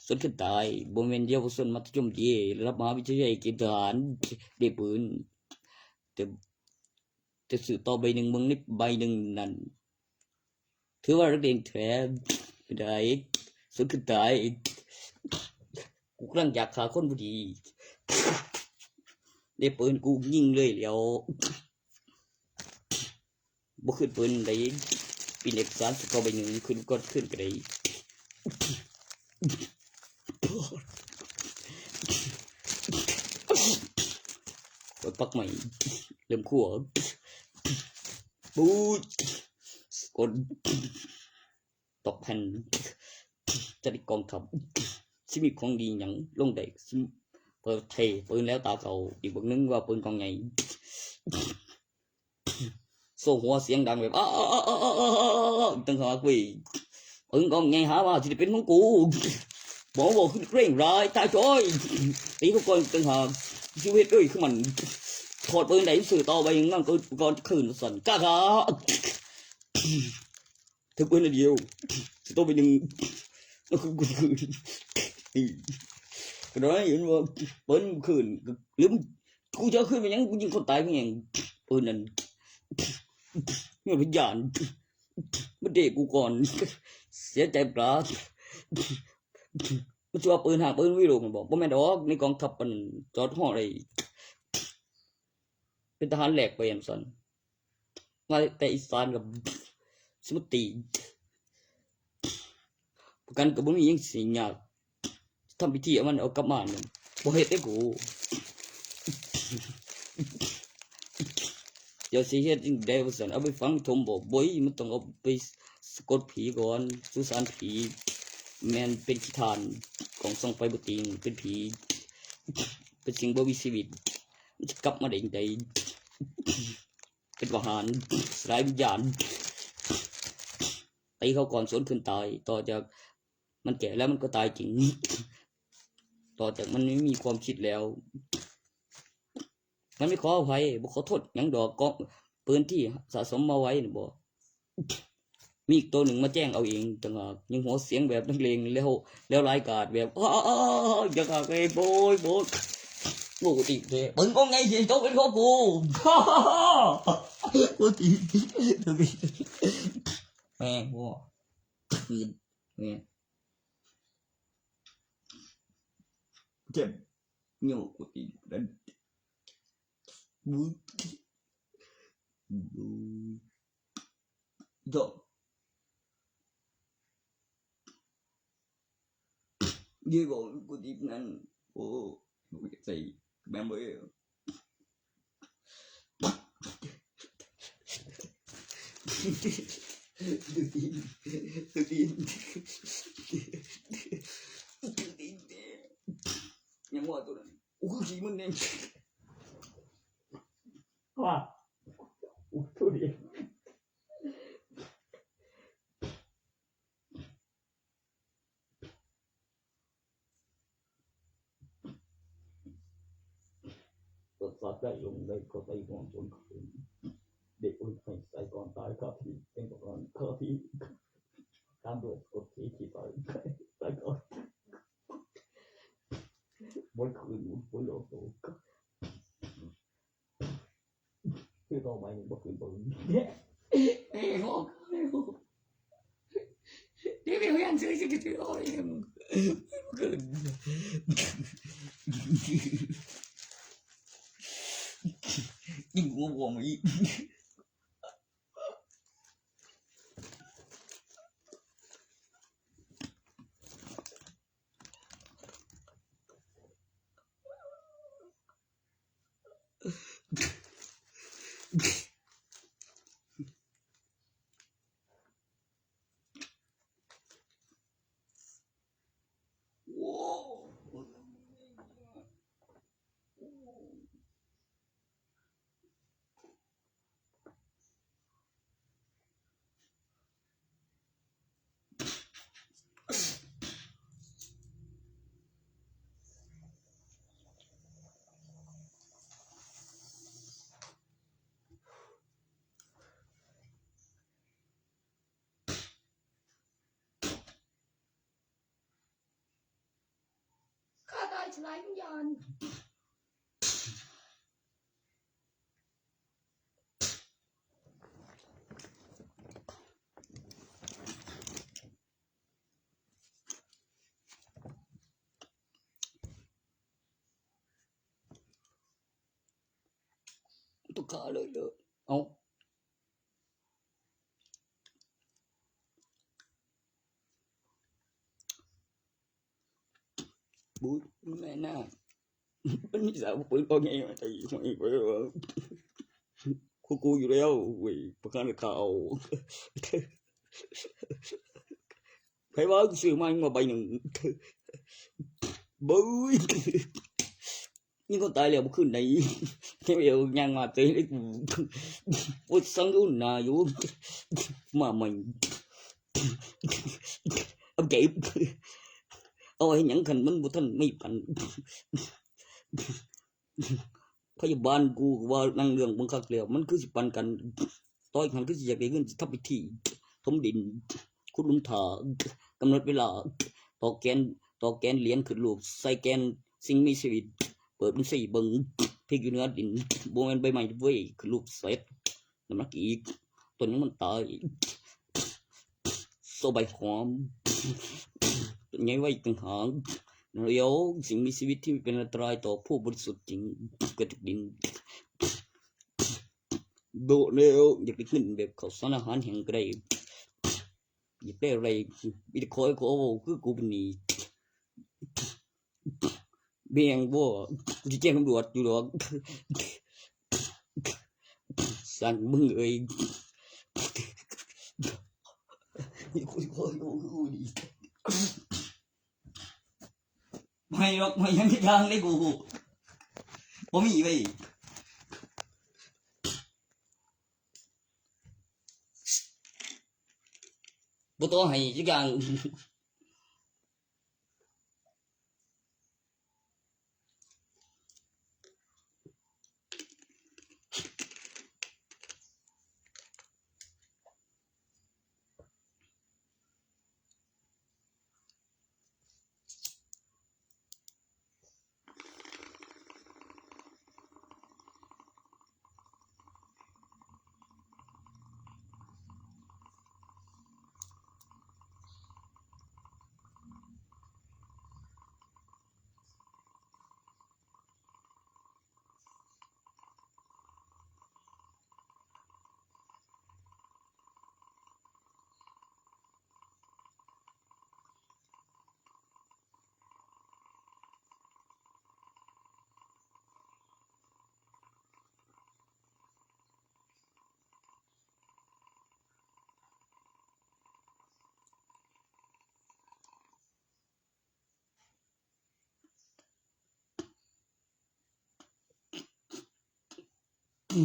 ຊົນຂຶ້ນຕາຍ ບໍ່ແມ່ນເຍົາວະຊົນມັດທະຍົມເດ ລະດັບມະຫາວິທະຍາໄລເກນທະຫານ ໄດ້ປືນ ແຕ່ ແຕ່ຊື້ຕໍ່ໃບໜຶ່ງ ເບິ່ງໃນໃບໜຶ່ງນັ້ນ ຖືວ່ານັກເລງແທ້ ໄດ້ ຊົນຂຶ້ນຕາຍ ກູກຳລັງຢາກຂ້າຄົນພໍດີ ໄດ້ປືນ ກູຍິງເລີຍແລ້ວ. ບໍ່ຂຶ້ນປືນໃດ ປິ່ນເອກະສານສະເກົາໃບໜຶ່ງ ຂຶ້ນກ່ອນຂຶ້ນກະໄດ້ ກອນປັກໃໝ່ ເລີ່ມຄົວ ປູດ ສະກົດ ຕອກແຜ່ນ ຈັດກອງທັບ ຊິມີຂອງດີຫຍັງລົງໄດ້ ຊິເປີດເທ ປືນແລ້ວຕາເຂົາ ອີກບາກໜຶ່ງວ່າປືນກອງໃຫຍ່ ໂຊກຫົວສຽງດັງແບບ ອາ ອີກຕ່າງຫາກເວີຍ ປືນກອງໃຫຍ່ຫາວ່າຊິໄດ້ເປັນຂອງກູ ບອກວ່າຄືເກງຫຼາຍ ຕາຍຈ້ອຍ ຕີເຂົາກ່ອນອີກຕ່າງຫາກ ຊິເຮັດເອີຍຄືມັນ ຖອດປືນໄດ້ ຊື້ຕໍ່ໃບນັ້ນກ່ອນຄືນ ວ່າຊັ້ນ ກາກາ ຖືກປືນອັນດຽວ ສະໂຕໄປໜຶ່ງ ກໍຄື ກໍຄື ກໍໄດ້ເຫັນວ່າປືນຄືນ ລືມ ກູຈະເອົາຄືນໄປຫຍັງ ກູຍິງຄົນຕາຍຄືຫຍັງ ປືນນັ້ນ ມີພະຍານ ມັນເຕະກູກ່ອນ ເສຍໃຈປາ ມັນຊິວ່າປືນຫາກ ປືນວິໂລກ ແມ່ນບໍ່? ບໍ່ແມ່ນດອກ ໃນກອງທັບ ອັນ ຈອດຮອໄດ້ ເປັນທະຫານແລກໄປ ອັນຊັ້ນ ມາແຕ່ອີສານກັບສະມຸດຕີ ປະກັນກໍບໍ່ມີ ຍັງຊິຍາກ ທຳພິທີເອົາມັນເອົາກັບມານັ້ນ ບໍ່ເຮັດເດ້ກູ ດຽວຊິເຮັດຈັ່ງໃດວ່າຊັ້ນ ເອົາໄປຝັງຖົມບໍ່? ໂອ້ຍ ມັນຕ້ອງເອົາໄປສະກົດຜີກ່ອນ ສຸສານຜີ ແມ່ນເປັນຂີ້ທ່ານ ກອງສ່ອງໄຟບໍ່ຕິງ ເປັນຜີ ເປັນສິ່ງບໍ່ມີຊີວິດ ມັນຈະກັບມາໄດ້ຈັ່ງໃດ? ເປັນປະຫານສະລາຍວິນຍານ ຕີເຂົາກ່ອນ ສວນຄືນຕາຍ ຕໍ່ຈາກມັນແກ່ແລ້ວມັນກໍຕາຍຈິງ ຕໍ່ຈາກມັນໄມ່ມີຄວາມຄິດແລ້ວ ມັນໄມ່ຂໍອະໄພ ບໍ່ຂໍໂທດຫຍັງດອກ ເກາະປືນທີ່ສະສົມມາໄວ້ນະບໍ່ ມີອີກໂຕໜຶ່ງມາແຈ້ງເອົາເອງຕ່າງຫາກ ຍັງຫົວສຽງແບບນັກເລງ ແລ້ວ ແລ້ວລາຍກາດແບບ ອ້າ ຢ່າກາກເລີຍ ໂບຍ ໂບຍ ໂອ້ ຕິແທ້ ເບິ່ງກອງໃຫຍ່ຊິຕົກເປັນຂອງກູ ໂອ້ ຕິ ແມ່ງບໍ່ ຄືນ ແມ່ງ ເຈັບ ໂຍກ ໂອ້ ຕິ ນັ້ນ ບຶດ ບຶດ ດອກ ເດ ບອກກູຕິບນັ້ນ ໂອ້ ໃສ່ແບມເບີ ຍັງວ່າໂຕນັ້ນ ໂອ້ ຄືຂີ້ມັນແດງ ວ່າ ໂອ້ ໂຕນີ້ ກໍສະໃຈລົງໄດ້ ກໍໄດ້ຮ່ວມຊົນຄືນ ເດັກອຶດໃຫ້ໃສ່ກ່ອນຕາຍຄາທີ່ ເປັນປະກອນຄາທີ່ ຕາມດ້ວຍກົດທີ່ທີ່ຕາຍ ຕາຍກ່ອນ ບໍ່ຄືນ ບໍ່ໂລໂຕ ຄືຕໍ່ໄປນີ້ບໍ່ຄືນບໍ່ ເອີ ໂຫ ເດວິດຍັງຊື່ຊິກິດໂອຍ ຍິງຫົວບວມອີກ. ຂ້າຕາຍສະຫຼາຍວິນຍານ. ຕົວຂ້າເລີຍເດີ ເອົ້າ. ບຸດແມ່ນນາ ມັນມີສາວປືນກອງໃຫຍ່ມາແຕ່ອີກ ຄືກູຢູ່ແລ້ວເວີຍ ປະການຂ່າວ ໃຜວ່າຊື້ມາ ມາໃບໜຶ່ງ ເບີຍ. ຍິງຄົນຕາຍແລ້ວບໍ່ຄືນໄດ້ ເອີ ຍ່າງມາເຕະເລີຍ ໂອ້ຍ ສັງຢູ່ໜ້າຢູ່ ມາໃໝ່ ເອົາເຈັບ ເອົາເຮັດຫຍັງ ຄັນມັນບໍ່ທັນມີປັນ ພະຍາບານ ກູວ່ານັ່ງເລື່ອງເບິ່ງຄັກແລ້ວ ມັນຄືຊິປັນກັນ ຕໍ່ອີກຫັ້ນຄືຊິຢາກໄດ້ເງິນ ຊິທຳພິທີຖົມດິນ ຂຸດຫຼຸມຖ້າ ກຳນົດເວລາ ຕອກແກນ ຕອກແກນຫຼຽນຂຶ້ນຮູບ ໃສ່ແກນສິ່ງມີຊີວິດ ເປີດບັນຊີເບິ່ງ ພິກຢູ່ເໜືອດິນ ບໍ່ແມ່ນໃບໄມ້ເວີຍ ຂຶ້ນຮູບເສັດ ນ້ຳໜັກອີກ ຕົ້ນຍັງມັນຕາຍ ໂຊໃບຫອມ ໃຫຍ່ໄວຕ່າງຫາກ ແລ້ວສິ່ງມີຊີວິດທີ່ເປັນອັນຕະລາຍຕໍ່ຜູ້ບໍລິສຸດຈຶ່ງເກີດຈາກດິນ ໂດະແລ້ວ ຢາກໄດ້ເງິນແບບເຂົ້າສານອາຫານແຮງກໍໄດ້ ຢາກໄດ້ອະໄລ ມີແຕ່ຂໍ ຂໍເວົ້າຄືກູເປັນໜີ້ ແມ່ງບໍ່ ກູຊິແຈ້ງຕຳຫຼວດຢູ່ດອກ ສັງມຶງເອີຍ ກູຊິຂໍເວົ້າຄືກູນີ້. ບໍ່ໃຫ້ດອກ ບໍ່ໃຫ້ຫຍັງຈັກຢ່າງເດ້ກູ ບໍ່ມີເວີຍ ບໍ່ຕໍ່ໃຫ້ຈັກຢ່າງ. ແ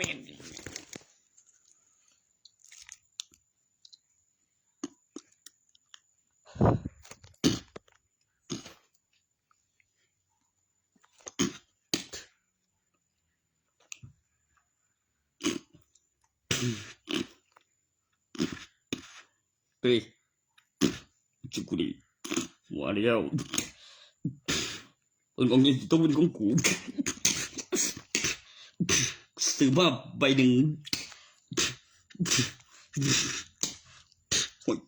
ມ່ນດີ. ເຮີ້ຍ ຈຸກກູນີ້ ວ່າແລ້ວ ເບິ່ງຂອງນີ້ຕ້ອງເປັນຂອງກູ ຊື້ມາໃບໜຶ່ງ ໂອ້ຍ.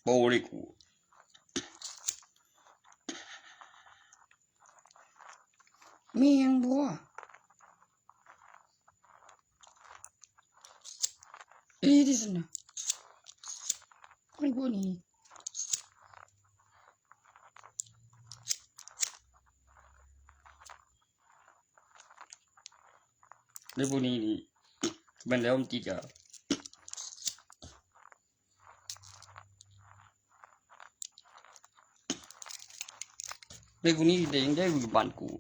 ໂອ້ ເລີຍກູ ແມ່ນບໍ່? ເອີ ດິຊັ້ນນະ ໂອ້ຍ ບໍ່ນີ້. ໃນພວກນີ້ນີ້ ແມ່ນແລ້ວມັນຕິດຢາ ໃນພວກນີ້ແດງໄດ້ຢູ່ບ້ານກູ.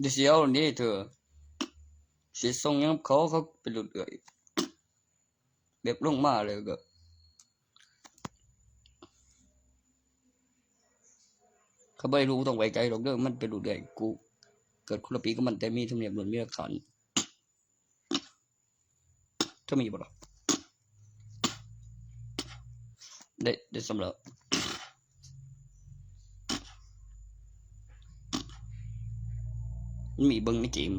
ດຽວຊິເອົານີ້ເທີ ຊິສົ່ງຫຍັງເຂົາ ເຂົາເປັນລຸ້ນເອື້ອຍ ແບບລົງມາແລ້ວກໍ ເຂົາບໍ່ໃຫ້ຮູ້ ບໍ່ຕ້ອງໄວ້ໃຈດອກເດີ ມັນເປັນລຸ້ນເອື້ອຍ ກູເກີດຄົນລະປີກັບມັນ ແຕ່ມີທຳນຽມລຸ້ນ ມີຫຼັກຖານ. ເຈົ້າມີບໍ່ລະ? ໄດ້ ໄດ້ສ່ຳລະ ມີເບິ່ງໃນເກມ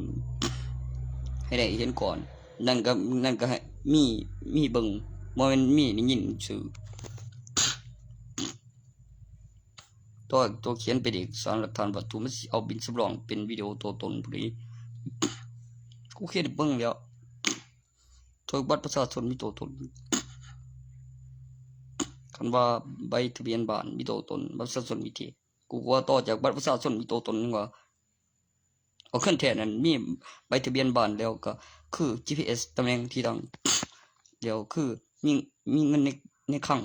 ໃຫ້ໄດ້ເຫັນກ່ອນ ນັ້ນກໍ ນັ້ນກໍໃຫ້ມີ ມີເບິ່ງ ບໍ່ແມ່ນມີໄດ້ຍິນຊື່. ຕົວ ຕົວຂຽນເປັນເອກະສານຫຼັກຖານວັດຖຸ ມັນຊິເອົາບິນສຳລອງເປັນວິດີໂອຕົວຕົນພຸ້ນເດ. ກູຂຽນໃຫ້ເບິ່ງແລ້ວ ໂຕບັດປະຊາຊົນມີຕົວຕົນ. ຄັນວ່າໃບທະບຽນບ້ານມີຕົວຕົນ ບັດປະຊາຊົນມີເທດ. ກູວ່າຕໍ່ຈາກບັດປະຊາຊົນມີຕົວຕົນ ຍັງວ່າ ເອົາ ເຄື່ອນແທ້ນັ້ນ ມີໃບທະບຽນບ້ານ ແລ້ວກໍຄືຈີພີເອສຕຳແໜ່ງທີ່ຕັ້ງ ແລ້ວຄືມີ ມີເງິນໃນ ໃນຄັງ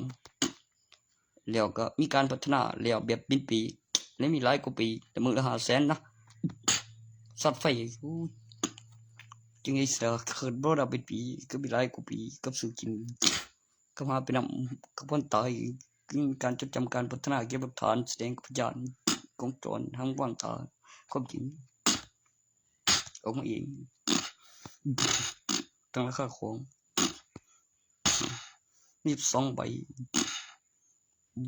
ແລ້ວກໍມີການພັດທະນາແລ້ວແບບເປັນປີ ແລະ ມີຫຼາຍກວ່າປີ ແຕ່ມື້ລະຫ້າແສນນະ ຊັດໄຟ ໂອ້ຍ ຈຶ່ງໄດ້ເສຍ ເກີດບໍ່ໄດ້ເປັນປີ ກໍມີຫຼາຍກວ່າປີ ກັບຊື້ກິນ ກັບຫາໄປນຳ ກັບຄົນຕາຍ ການຈົດຈຳການພັດທະນາ ເກັບຫຼັກຖານ ສະແດງກັບພະຍານ ວົງຈອນ ທາງວາງຕາ ຄວາມຈິງອອກມາເອງ ຕັ້ງລາຄາຂອງ ມີສິບສອງໃບ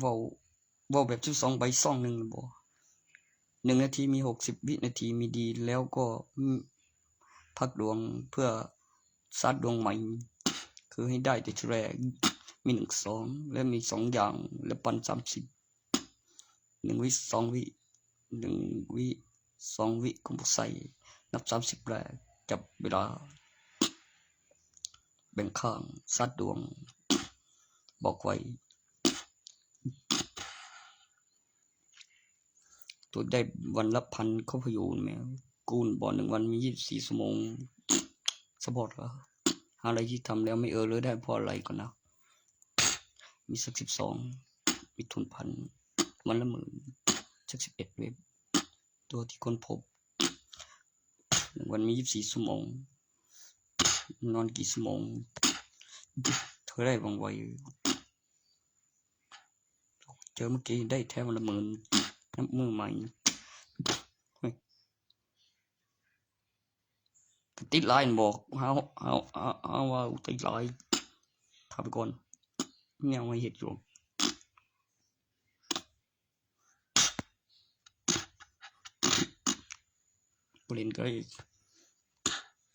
ເວົ້າ ເວົ້າແບບສິບສອງໃບຊອງໜຶ່ງແມ່ນບໍ່? ໜຶ່ງນາທີມີຫົກສິບວິນາທີ ມີດີ ແລ້ວກໍ ອືມ ພັກດວງເພື່ອສາດດວງໃໝ່ ຄືໃຫ້ໄດ້ແຕ່ເທື່ອແລກ ມີໜຶ່ງ ສອງ ແລະ ມີສອງຢ່າງ ແລະ ປັ່ນສາມສິບ ໜຶ່ງວິ ສອງວິ ໜຶ່ງວິ ສອງວິ ຄອມໂບໃສ່ ນັບສາມສິບແລະ ຈັບເວລາ. ແບ່ງຂ້າງ ສາດດວງ ບອກໄວ້ ໂຕໄດ້ວັນລະພັນ ເຂົ້າພະຢູນແມວ ກູນບໍ່ໜຶ່ງວັນມີຊາວສີ່ຊົ່ວໂມງ ສະບອດວ່າ ຫາໄລ່ທີ່ທຳແລ້ວ ໄມ່ເອີເລີໄດ້ ພໍໄລ່ກ່ອນນະ ມີສັກສິບສອງ ມີທຶນພັນ ວັນລະໝື່ນ ຈັກສິບເອັດເວັບ ຕົວທີ່ຄົ້ນພົບ ໜຶ່ງວັນມີຊາວສີ່ຊົ່ວໂມງ ນອນກີ່ຊົ່ວໂມງ ເທົ່າໃດຫວັງໄວ ເຈີມື້ກີ້ໄດ້ແທ້ວັນລະໝື່ນ ນັບມື້ໃໝ່ ກະຕິດຫຼາຍຫັ້ນບໍ ຫາ ຫາ ຫາ ຫາວ່າຕິດຫຼາຍ ຖ້າໄປກ່ອນ ແນວໃຫ້ເຮັດຢູ່ ບໍ່ຫຼິ້ນກະໄດ້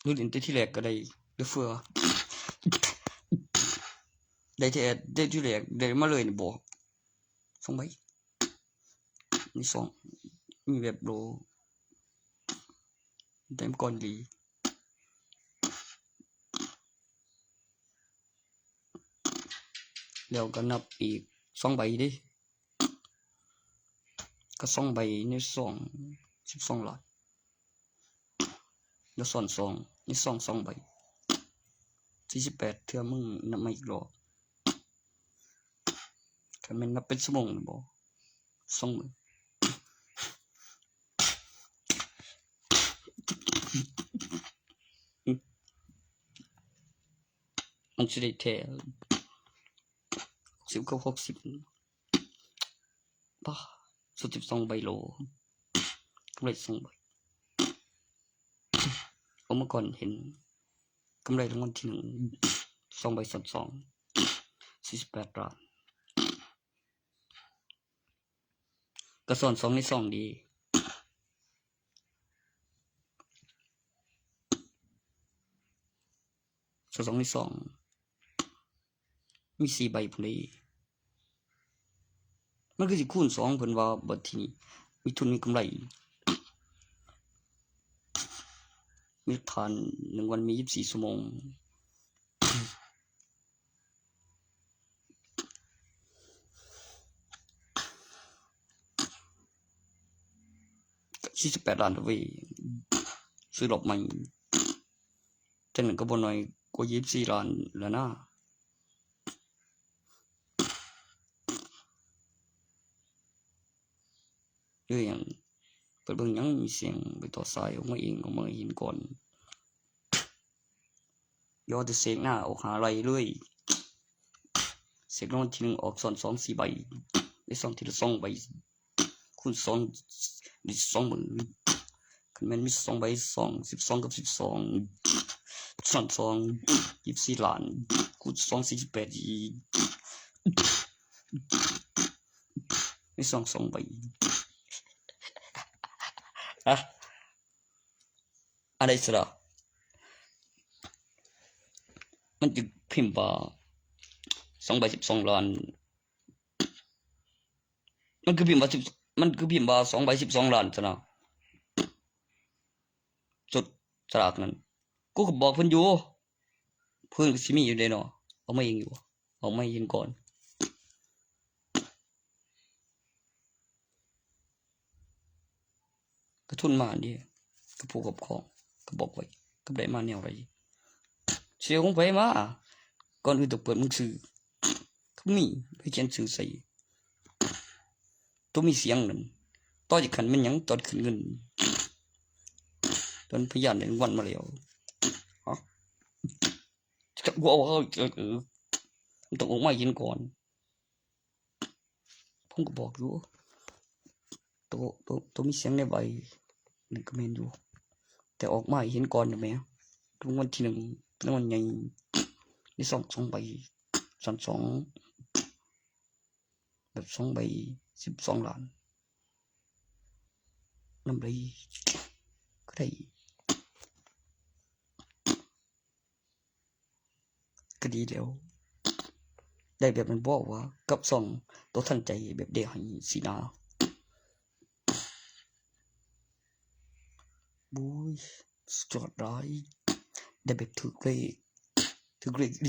ຫຼືຫຼິ້ນແຕ່ທີແລກກະໄດ້ ຫຼືເຟືອ ໄດ້ແທ້ ໄດ້ທີແລກ ໄດ້ມາເລີຍນີ້ບໍ ສອງໃບ ມີສອງ ມີແບບໂລ ໄດ້ມາກ່ອນດີ ແລ້ວກະນັບອີກສອງໃບເດ້ ກະສອງໃບໃນຊອງ ສິບສອງລ້ານ ແລ້ວຊ້ອນສອງ ໃນຊອງສອງໃບ ສີ່ສິບແປດ ເທື່ອ ມຶງນັບໃໝ່ອີກລອບ ຄັນແມ່ນນັບເປັນຊົ່ວໂມງແມ່ນບໍ່ ສອງໝື່ນ ມັນຊິໄດ້ແທ້ ຫົກສິບ ກັບ ຫົກສິບ ປາ ສຸດສິບສອງໃບໂລ ກຳໄລສອງໃບ ອອກມາກ່ອນເຫັນ ກຳໄລລາງວັນທີໜຶ່ງ ສອງໃບຊ້ອນສອງ ສີ່ສິບແປດລ້ານ ກະຊ້ອນສອງໃນຊອງເດ້ ຊ້ອນສອງໃນຊອງ ມີສີ່ໃບພຸ້ນເດ້ ມັນຄືຊິຄູນສອງ ເພິ່ນວ່າ ບັດທີນີ້ມີທຶນມີກຳໄລ ມີຖານ ໜຶ່ງວັນມີຊາວສີ່ຊົ່ວໂມງ ສີ່ສິບແປດລ້ານເວີຍ ຊື້ລອບໃໝ່ ຈັ່ງນັ້ນກະບໍ່ໜ້ອຍກວ່າຊາວສີ່ລ້ານແລ້ວນະ ຫຼືຫຍັງ ເປີດເບິ່ງຫຍັງ ມີສຽງໄປຕໍ່ສາຍອອກມາເອງ ອອກມາເຫັນກ່ອນ ລໍແຕ່ເສກໜ້າອອກຫາໄລ່ເລີຍ ເສກລາງວັນທີໜຶ່ງອອກຊ້ອນສອງສີ່ໃບ ໄດ້ສອງທີລະສອງໃບ ຄູນສອງ ໄດ້ສອງໝື່ນ ຄັນແມ່ນມີສອງໃບ ສອງ ສິບສອງກັບສິບສອງ ຊ້ອນສອງ ຊາວສີ່ລ້ານ ຄູນສອງ ສີ່ສິບແປດອີກ ມີສອງ ສອງໃບ ອະ ອັນໃດຊະລະ ມັນຈຶ່ງພິມວ່າ ສອງໃບສິບສອງລ້ານ ມັນຄືພິມວ່າສິບ ມັນຄືພິມວ່າສອງໃບສິບສອງລ້ານຊະນະ ຊຸດສະຫຼາກນັ້ນ ກູກະບອກເພິ່ນຢູ່ ເພິ່ນກະຊິມີຢູ່ເດ້ເນາະ ອອກມາເອງຢູ່ ອອກມາໃຫ້ເຫັນກ່ອນ ກະທຶນມາເດ້ ກະຜູ້ຄອບຄອງ ກະບອກໄວ້ ກະໄດ້ມາແນວໃດ ເສຍຂອງໃຜມາ ກ່ອນອື່ນຕ້ອງເປີດບັນຊີ ຄືມີ ໄປຂຽນຊື່ໃສ່ ໂຕມີສຽງນັ້ນ ຕໍ່ຈາກຫັ້ນແມ່ນຫຍັງ ຕອນຂຶ້ນເງິນ ຕອນພະຍານໄດ້ລາງວັນມາແລ້ວ ຮະ ເອົາ ເອົາ ເອີ ມັນຕ້ອງອອກມາໃຫ້ເຫັນກ່ອນ ຜົມກະບອກຢູ່ ໂຕ ໂຕ ໂຕມີສຽງໃນໃບ ນັ້ນກະແມ່ນຢູ່ ແຕ່ອອກມາໃຫ້ເຫັນກ່ອນນະແມ ລາງວັນທີໜຶ່ງ ລາງວັນໃຫຍ່ ມີສອງ ສອງໃບ ຊ້ອນສອງ ແບບສອງໃບ ສິບສອງລ້ານ ນຳໃດກະໄດ້ ກະດີແລ້ວ ໄດ້ແບບແມ່ນບໍ່ວະ ກັບຊ່ອງໂຕທັນໃຈແບບເດໃຫ້ຊີ້ນະ ໂອ້ຍ ສຸດຍອດຫຼາຍ ໄດ້ແບບຖືກເລີຍ ເ The Great